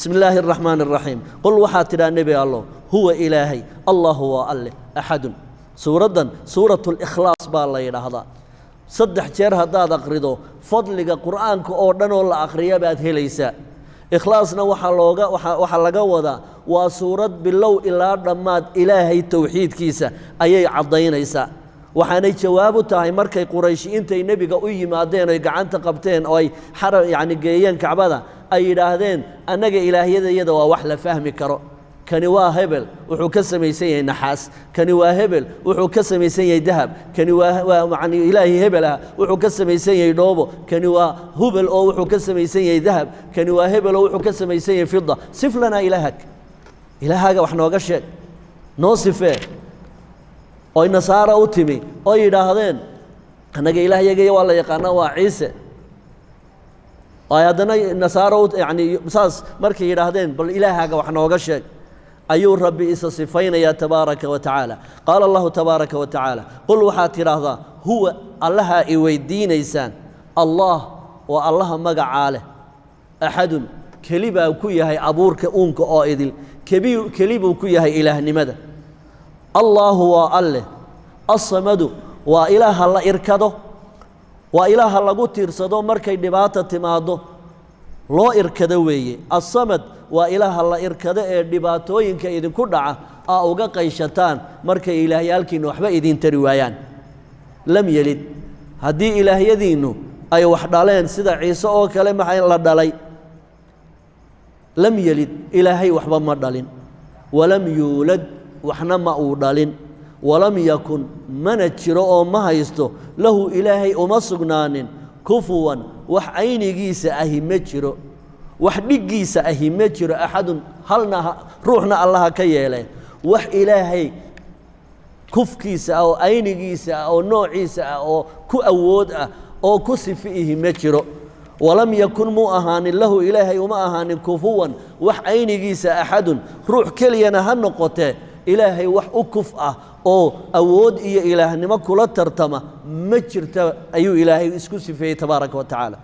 Bismi illaahi araxmaani araxiim. Qul, waxaad tidhaa, Nebi Allo, huwa Ilaahay, Allahu, waa Alleh, axadun. Suuraddan Suurat Likhlaas baa la yidhaahdaa. Saddex jeer haddaad akhrido, fadliga Qur'aanka oo dhan oo la akhriya baad helaysaa. Ikhlaasna waxaa looga waxaa laga wadaa waa suurad bilow ilaa dhammaad Ilaahay towxiidkiisa ayay caddaynaysaa. Waxaanay jawaab u tahay markay Qurayshi intay Nebiga u yimaadeen oy gacanta qabteen oo ay xara yacni geeyeen Kacbada, ay yidhaahdeen: "Annaga ilaahyadayada waa wax la fahmi karo. Kani waa hebel, wuxuu ka samaysan yahay naxaas. Kani waa hebel, wuxuu ka samaysan yahay dahab. Kani waa yani Ilaahay hebel ah, wuxuu ka samaysan yahay dhoobo. Kani waa Hubel oo wuxuu ka samaysan yahay dahab. Kani waa hebel oo wuxuu ka samaysan yahay fida. Sif lanaa ilaahak, ilaahaaga wax nooga sheeg, noo sifee." Oy Nasaara u timi oo yidhaahdeen: "Annaga ilaahyagaya waa la yaqaanaa, waa Ciise." Ay haddana Nasaaro yani saas markay yidhaahdeen: "Bal ilaahaaga wax nooga sheeg," ayuu Rabbi isa sifaynayaa tabaaraka wa tacaala. Qaala Allahu tabaaraka wa tacaala: "Qul, waxaad tidhaahdaa, huwa Allahaa i weydiinaysaan, Allah, waa Allaha magacaa leh, axadun, keli baa ku yahay abuurka uunka oo idil, kebi keli buu ku yahay ilaahnimada. Allaahu waa Alleh, assamadu, waa Ilaaha la irkado, waa Ilaaha lagu tiirsado markay dhibaata timaaddo loo irkado weeye. Assamad waa Ilaaha la irkado ee dhibaatooyinka idinku dhaca aa uga qayshataan markay ilaahyaalkiinnu waxba idiin tari waayaan. Lam yelid, haddii ilaahyadiinnu ay wax dhaleen sida Ciise oo kale, maxay la dhalay? Lam yelid, Ilaahay waxba ma dhalin. Walam yuulad, waxna ma uu dhalin. Walam yakun, mana jiro oo ma haysto, lahu, Ilaahay uma sugnaanin, kufuwan, wax aynigiisa ahi ma jiro, wax dhiggiisa ahi ma jiro, axadun, halna ruuxna Allaha ka yeeleen. Wax Ilaahay kufkiisa ah oo aynigiisa ah oo noociisa ah oo ku awood ah oo ku sifi ihi ma jiro. Walam yakun, muu ahaanin, lahu, Ilaahay uma ahaanin, kufuwan, wax aynigiisa, axadun, ruux keliyana ha noqotee, Ilaahay wax u kuf ah oo awood iyo ilaahnimo kula tartama ma jirta," ayuu Ilaahay isku sifeeyey tabaaraka wa tacaala.